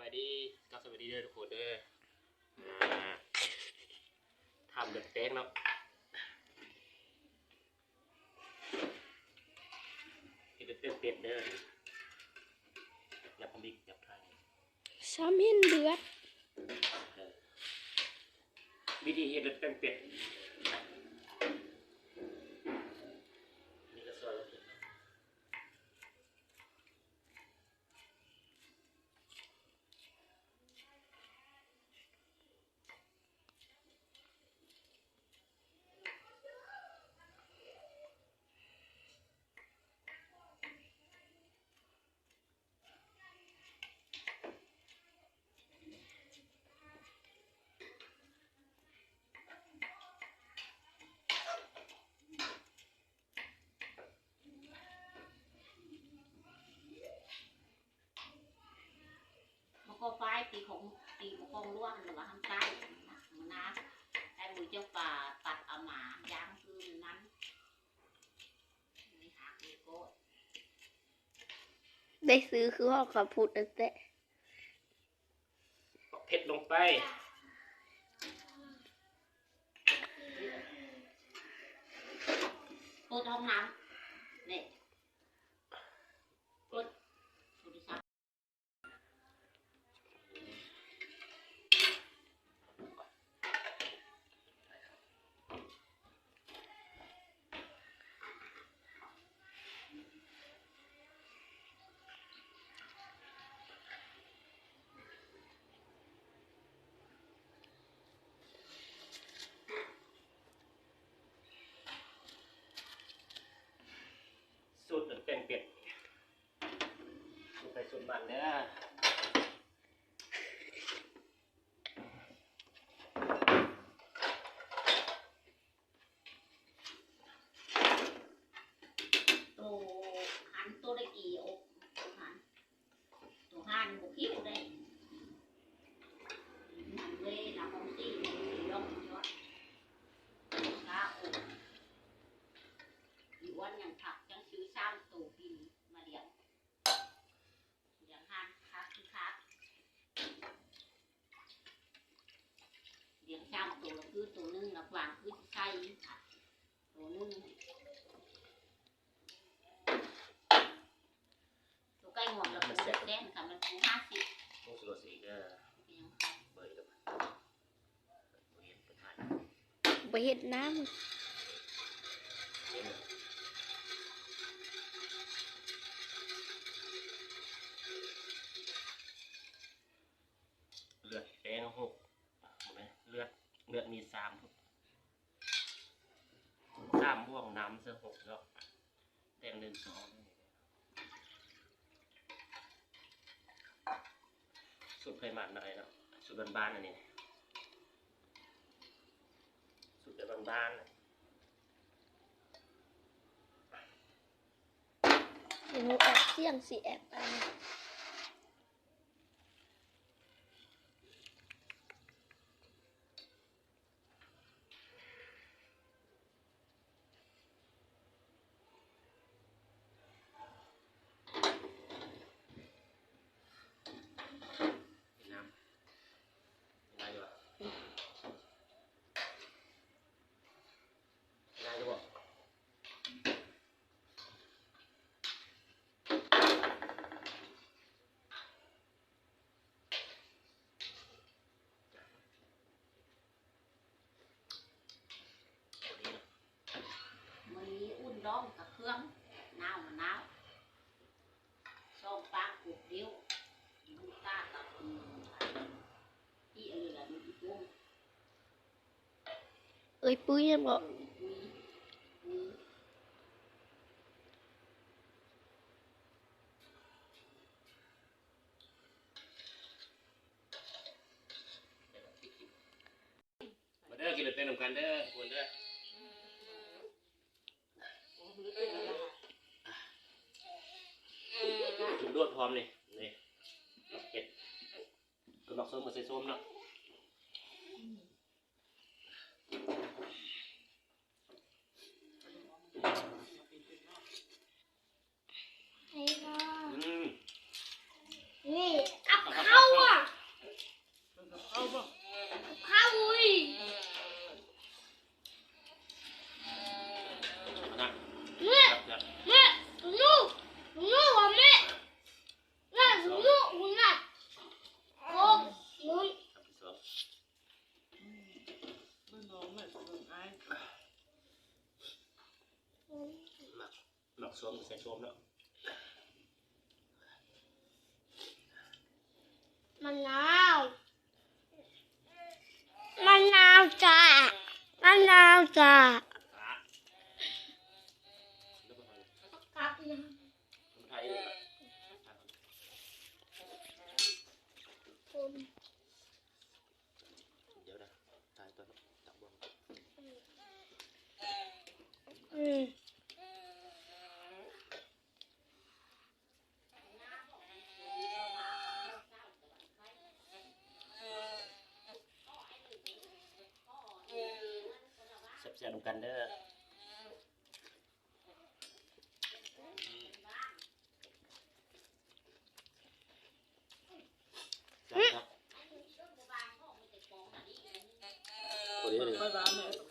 ສະບາຍດີ ກັບສະບາຍດີເດີທຸກຄົນເດີ ອ່າ ທຳເລືອດແປງເນາະ ເຮັດເລືອດແປງເປັດເດີ ຫຍັບທຳອີກ ຫຍັບທາງ ຊາມິນເດືອດ ເອີ ວິທີເຮັດເລືອດແປງເປັດ ນີ້ກໍຊອຍເອົາເປັດ. ມັນກໍຝ້າຍຕີຂອງ ຕີຂອງຫຼວງ ຫຼືວ່າທາງໃຕ້ນະ ມັນນາ ໃຊ້ມືເຈົ້າປ່າຕັດເອົາມາຢ່າງຄືນັ້ນ ມີຫາກມີໂກດ ໄດ້ຊື້ຄືຮອດຄຳພຸດນັ້ນແຕະ ເຜັດລົງໄປ ເປີດຫ້ອງນ້ຳ ນີ້ ເປີດ ໂທລະສັບ. ສູດແກງເປັດ ສູດໃຜສູດມັນເດີ ໂຕຫັ້ນ ໂຕໄດ້ອີ່ອົກ ໂຕຫັ້ນ ໂຕຫັ້ນບໍ່ຄິດໄດ້ ເວລາຂອງຕີ ລອງຍອດ ກາອົກ ອີ່ອ້ວນຍັງຜັກ ຈັ່ງຊື້ສາມໂຕປີນີ້ມາລ້ຽງ. ລ້ຽງຫ່ານຄັກຄືຄັກ ລ້ຽງສາມໂຕ ລະຄືໂຕໜຶ່ງລະວາງຄືຊິໃສ່ໂຕໜຶ່ງ ໂຕໄກ່ງວງລະ ມັນແຊບ ແຊບ ຄັນມັນປູຫ້າສິບ ໂອ້ ສະຫຼວດສີເດີ ເບິ່ງເດີ. ບໍ່ເຮັດນ້ຳ ເລືອດແປງຫົກ ບໍ່ແມ່ນ ເລືອດ ເລືອດມີສາມ ສາມບວກນ້ຳຊະຫົກເນາະ. ແບ່ງໜຶ່ງສອງ ສູດໄປໝາກໜ້ອຍເນາະ ສູດບ້ານໆ ອັນນີ້ ສູດແບບບ້ານໆ ເຫັນຮູ້ອອກສຽງຊິແອບອັນນີ້. ມື້ນີ້ອຸ່ນດອງກັບເຄື່ອງ ໜາວມະນາວ ສອງປາກກົບເດ້ວ ນ້ຳຕາກັບ ອີ່ ອັນນີ້ລະ ນ້ຳອີ່ປຸ້ມ. ເອີຍ ປຸ້ຍແມ່ນບໍ່? ມາເດີ ກິນເລືອດແປງນຳກັນເດີ ທຸກຄົນເດີ ກິນລວດພ້ອມນີ້ ນີ້ ເຜັດ ຄືໝາກສົ້ມກໍໃສ່ສົ້ມເນາະ. ອືມ ນີ້ ກັບເຂົ້າອະ ໄປຊົມເນາະ. ມະນາວ ມະນາວຈ້າ ມະນາວຈ້າ. ດຽວນະ ຖ່າຍຕອນເນາະ ຕັກບ່ວງ. ອືມ ແຊບໆນຳກັນເດີ. ພໍດີເລີຍ.